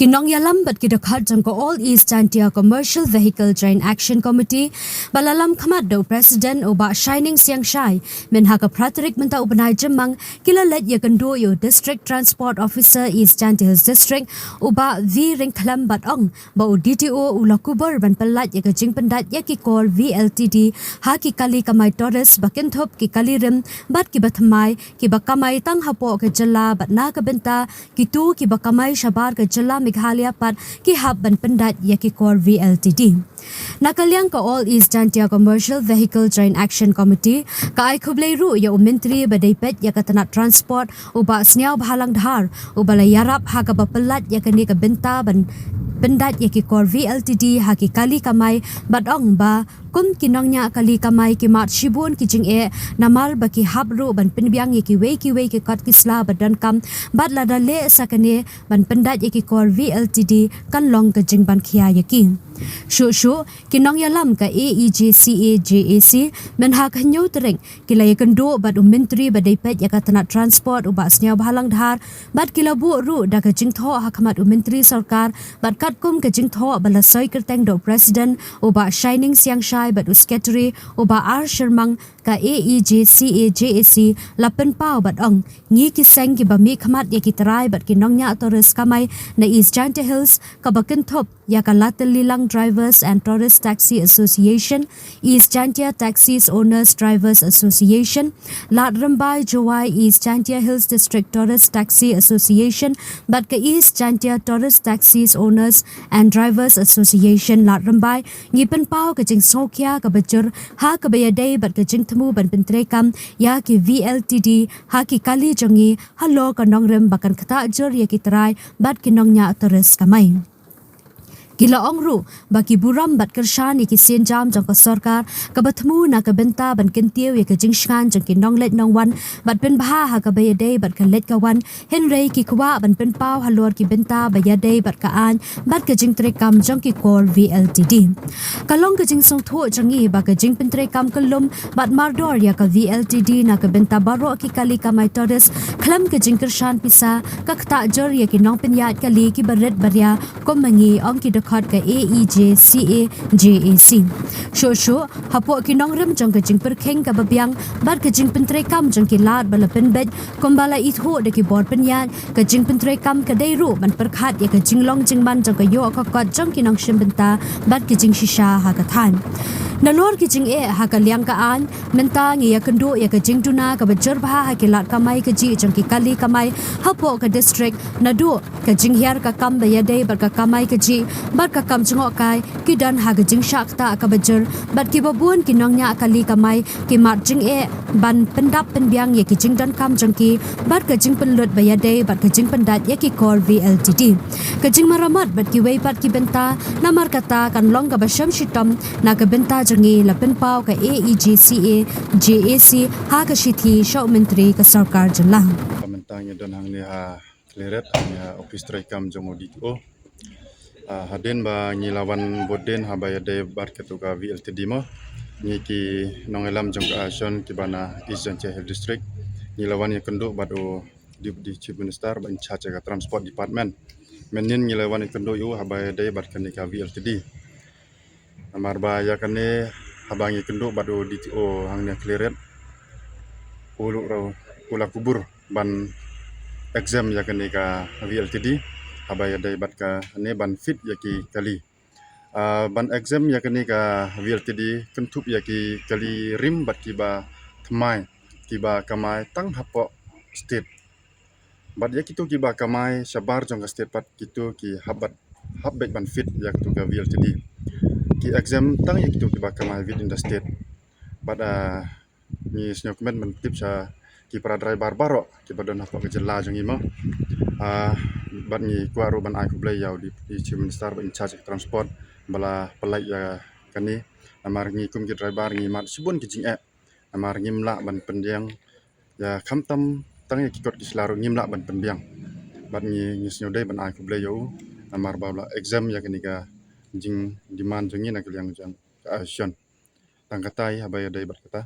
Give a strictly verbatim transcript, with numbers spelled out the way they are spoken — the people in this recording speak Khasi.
Nongïalam bad ki dkhot jong ka All East Jaintia Commercial Vehicle Joint Action Committee ba la lam khmat da u President u Bah Shining Siangshai, mynha ka phra tarik mynta u bnai Jymmang, ki la leit ïakynduh ïa u District Transport Officer East Jaintia Hills District, u Bah V Ryngkhlem, bad ong ba u D T O u la kubur ban pyllait ïa ka jingpyndait ïa ki kor V L T D ha ki kali kamai tourist ba kynthup ki kali rim bad kiba thymmai, kiba kamai tang hapoh ka jylla bad na ka bynta kito kiba kamai shabar ka jylla Meghalaya pat ki hap ban pyndait ïa ki kor V L T D. Na ka liang ka All East Jaintia Commercial Vehicle Joint Action Committee ka ai khublei ruh ïa u Myntri ba dei peit ïa ka tnat transport, u Bah Sniawbhalang Dhar, uba la ïarap ha kaba pyllait ïa kane ka bynta ban pyndait ïa ki kor V L T D ha ki kali kamai, bad ong ba kum ki nongñiah kali kamai ki mad shibun ki jingeh namar ba ki hap ruh ban pynbiang ïa kiwei kiwei ki kot ki sla ba donkam, bad lada leh sa kane ban pyndait ïa ki kor V L T D kan long ka jingban khia ïa ki. Shuh shuh, ki nongïalam ka A E J C A J A C mynha ka hynñiew tarik ki la ïakynduh bad u Myntri ba dei peit ïa ka tnat transport, u Bah Sniawbhalang Dhar, bad ki la buh ruh da ka jingthoh ha khmat u Myntri Sorkar, bad katkum ka jingthoh ba la soi kyrteng da u President u Bah Shining Siangshai bad u Secretary u Bah R Shyrmang, ka A E J C A J A C la pynpaw bad ong, ngi ki seng kiba mih khmat ïa ki trai bad ki nongñiah tourist kamai na East Jaintia Hills, kaba kynthup ïa ka Ladtyllilang Drivers and Tourist Taxi Association, East Jaintia Taxis Owners Drivers Association, Lad Rymbai Jowai East Jaintia Hills District Tourist Taxi Association, bad ka East Jaintia Tourist Taxis Owners and Drivers Association Lad Rymbai, ngi pynpaw ka jingsngewkhia kaba jur ha kaba ïadei bad ka jingthmu ban pyntreikam ïa ki V L T D ha ki kali jong ngi halor ka nongrim ba kan ktah jur ïa ki trai bad ki nongñiah tourist kamai. Ki la ong ruh ba ki burom bad kyrshan ïa ki sienjam jong ka sorkar kaba thmu na ka bynta ban kyntiew ïa ka jingshngaiñ jong ki nongleit nongwan bad pynbha ha kaba ïadei bad ka leit ka wan, hynrei ki kwah ban pynpaw halor ki bynta ba ïadei bad ka aiñ bad ka jingtreikam jong ki kor V L T D. Ka long ka jingsngewthuh jong ngi ba ka jingpyntreikam kyllum bad mardor ïa ka V L T D na ka bynta baroh ki kali kamai tourist, khlem ka jingkyrshan pisa, ka ktah jur ïa ki nongpynïaid kali kiba rit ba ria kum ma ngi, ong ki dkhot ka A E J C A J A C. Shuh shuh, hapoh ki nongrim jong ka jingpyrkhing kaba biang bad ka jingpyntreikam jong ki lad ba la pynbeit kumba la ithuh da ki bor pynïaid, ka jingpyntreikam ka dei ruh ban pyrkhat ïa ka jinglong jingman jong ka ïoh ka kot jong ki nongshim bynta bad ka jingshisha ha ka thaiñ. Nalor ki jingeh ha ka liang ka aiñ, mynta ngi ïakynduh ïa ka jingduna kaba jur bha ha ki lad kamai kajih jong ki kali kamai hapoh ka district, naduh ka jinghiar ka kam ba ïadei bad ka kamai kajih bad ka kam jngohkai, ki don ha ka jingshah ktah kaba jur, bad kiba bun ki nongñiah kali kamai ki mad jingeh ban pyndap pynbiang ïa ki jingdonkam jong ki bad ka jingpynlut ba ïadei bad ka jingpyndait ïa ki kor V L T D. Ka jingmaramot bad kiwei pat ki bynta, namar kata kan long kaba shem shitom na ka bynta jong ngi, la pynpaw ka A E J C A J A C ha ka shithi sha u Myntri ka Sorkar Jylla. Ka mynta ngi don hangne ha Khliehriat, hangne ha ophis treikam jong u D T O. Ah, hadien ba ngi la wan bud dien haba ïadei bad katu ka V L T D mo, ngi ki nongïalam jong ka association kiba na East Jaintia Hills District, ngi la wan ïakynduh bad u Deputy Chief Minister ba in charge ka Transport Department. Mynnin ngi la wan ïakynduh ïa u haba ïadei bad kane ka V L T D. Namar ba ïa kane haba ngi kynduh bad u D T O hangne Khliehriat, u la, u la kubur ban exempt ïa kane ka V L T D haba ïadei bad kane ban fit ïa ki kali. Ah, ban exempt ïa kane ka V L T D kynthup ïa ki kali rim bad kiba thymmai, kiba kamai tang hapoh state. Bad ïa kitu kiba kamai shabar jong ka state pat, kitu ki hap bad, hap beit ban fit ïa kitu ka V L T D. Ki exempt tang ïa kitu kiba kamai within the state. Bad, ah, ngi sngewkmen ban tip sha ki para driver baroh kiba don hapoh ka jylla jong ngi mo. Ah, bad ngi kwah ruh ban ai khublei ïa u Deputy Chief Minister ba in charge ka transport ba la pyllait ïa kane. Namar ngi kum ki driver ngi mad shibun ki jingeh. Namar ngim lah ban pynbiang ïa, khamtam tang ïa ki kot ki sla ruh ngim lah ban pynbiang. Bad ngi, ngi sngewdei ban ai khublei ïa u namar ba u la exempt ïa kane ka jingdemand jong ngi na ka liang jong ka association. Tang katai, haba ïadei bad kata,